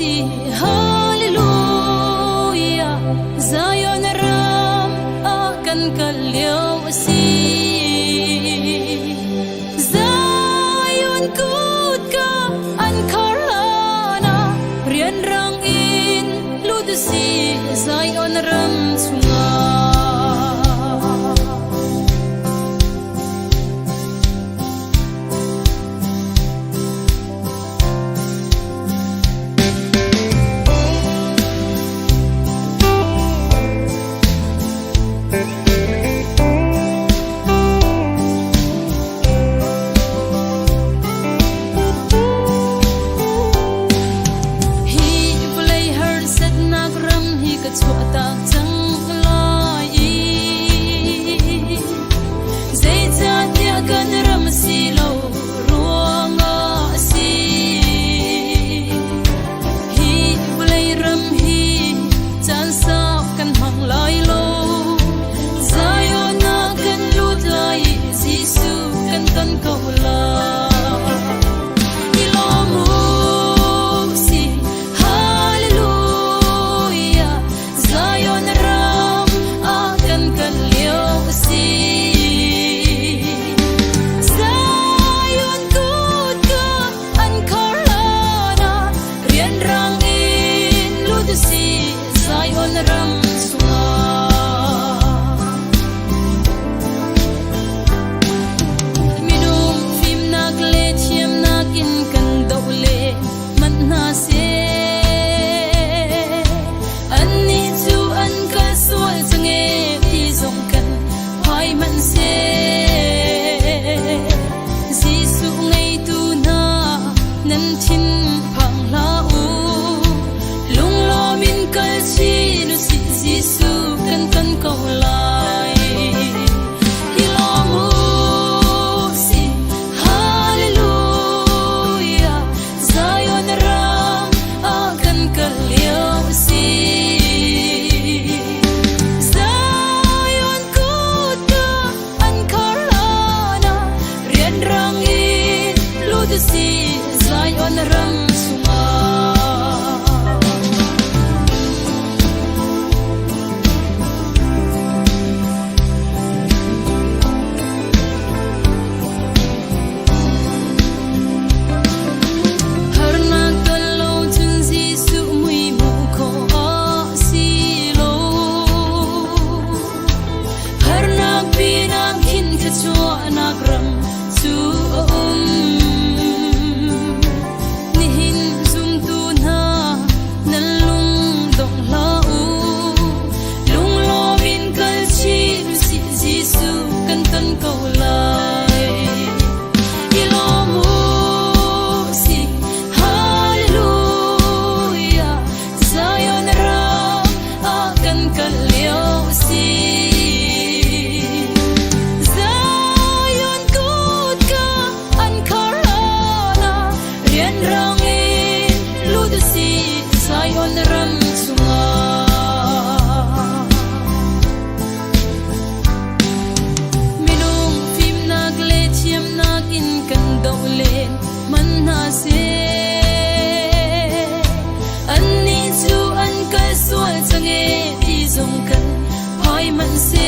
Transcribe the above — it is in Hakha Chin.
si. Hallelujah. Zion ram ah kan kal lio a si. Zion kutka an khar hlan ah rianrang in lut u si Zion ram chungah. Hi vawlei harsatnak ram hi ka chuahtak cang lai i zeicahtiah kan ram si lo ruangah a si. Hi vawlei ram hi caan sau kan hmang lai lo. Zion ah kan lut lai i Jesuh kan ton ko lai. I lawm u sih, Hallelujah, Zion ram ah kan kal lio a si. Zion kutka an khar hlan ah rianrang in lut u sih Zion ram chungah. Minung fimnak le thiamnak in kan doh le manh hna seh. Annih cu an kal sual cang ee ti zong kan phai hmanh seh. Jesuh ngeitu hna nan thin phang hlah u. Lunglawm in kal chin u sih Jesuh kan ton ko lai. I lawm u sih, Hallelujah, Zion ram ah kan kal lio a si. Zion kutka an khar hlan ah rianrang in lut u sih Zion ram chungah. Harnak ton lo cun Jesuh mui hmuh khawh a si lo. Harnak pinah khin thluachuahnak ram cu a um. Nihin zumtu hna nan lung dong hlah u. Lunglawm in kal chin u sih Jesuh kan ton ko lai. I lawm u sih, Hallelujah, Zion ram ah kan kal lio a si. Zion kutka an khar hlan ah rianrang in lut u sih Zion ram chungah. Minung fimnak le thiamnak in kan doh len hmanh hna seh. Annih cu an kal sual cang ee ti zong kan phai hmanh seh.